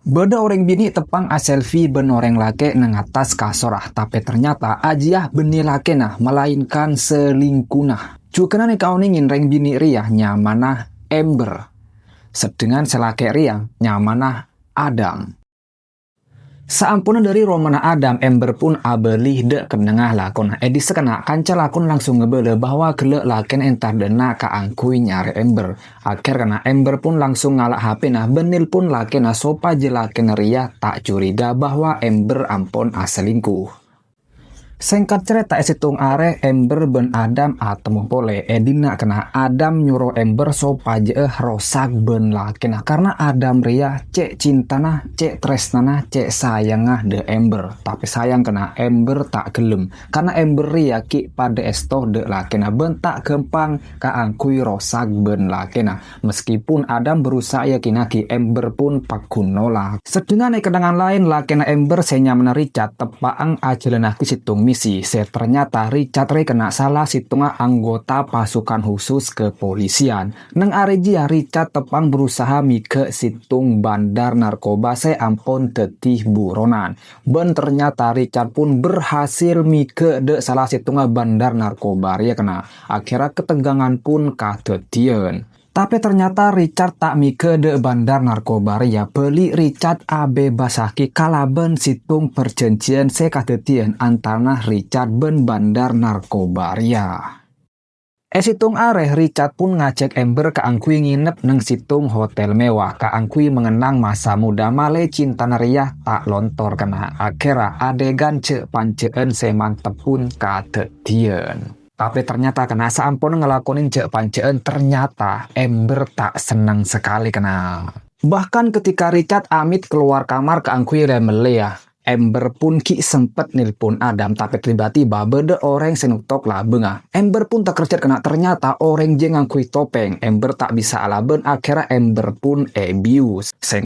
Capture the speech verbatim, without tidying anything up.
Bâdâ orèng binè' teppa'na aselfie bân orèng lakè' neng attas kasorra, tapè ternyata ajiyâ bânnè lakèna, malaènkan selingkuna. Jhughâna nèka onèngè rèng binè' rèya nyamana Amber. Sedangkan sè lakè' rèya nyamana Adam. Saamponna dâri romana Adam, Amber pon abâli dâ' kennengnga lakona. È dissa' kana kanca lakona langsung ngabâlâ bahwa ghellâ' lakèna entar dâ' enna' kaangghuy nyarè Amber. Akhèrra kana Amber pon langsung ngala' H P-na bân nelpon lakèna sopajâ lakèna rèya ta' curiga bahwa Amber ampon aselingkuh. Sèngkat carèta, è sèttong arè, Amber bân Adam atemmo polè. È dinna' kana Adam nyoro Amber sopajâ'â rosak bân lakèna, karna Adam rèya cè' cintana, cè' trèsnana, cè' sayangnga dâ' Amber. Tapè sayang kana Amber ta' ghellem, karna Amber rèya ghi' padâ èsto dâ' lakèna bân ta' ghâmpang kaangghuy rosak bân lakèna. Meskipun Adam berusaha yakinaghi, Amber pon paggun nolak. Sedangkan è kennengngan laèn, lakèna Amber sè nyamana Richard teppa'na ajhâlannaghi sèttong misi, sè ternyata Richard rè kana sala sèttonga anggota pasukan khusus kepolisian. Neng arè jiyâ, Richard teppa'na berusaha mèghâ' sèttong bandar narkoba sè ampon dâddhi buronan. Bân ternyata Richard pon berhasil mèghâ' dâ' sala sèttonga bandar narkoba rèya kana. Akhèrra katenggangan pon kadhâddhiyân. Tapè ternyata Richard ta' mèghâ' dâ' bandar narkoba rèya, bâli Richard abebasaghi kalabân sèttong parjhânjhiyân sè kadhâddhiyân antarana Richard bân bandar narkoba rèya. È sèttong arè, Richard pon ngajhâk Amber kaangghuy ngènep neng sèttong hotel mewah, kaangghuy mangennang masa muda malè cintana rèya ta' lontor kana. Akhèrra adegan jhâ'-panjhâ'ân sè mantep pon kadhâddhiyân. Tapè ternyata kana saamponna ngalakonè jhâ'-panjhâ'ân, ternyata Amber ta' senneng sakalè kana. Bahkan ketika Richard amit keluar kamar kaangghuy lè-mellèya, Amber pon ghi' sempet nelpon Adam, tapè tiba-tiba bâdâ orèng sè noktok labângnga. Amber pon takerjhât kana ternyata orèng jiyâ ngangghuy topèng. Amber ta' bisa alabân, akhèrra Amber pon èbius. Sè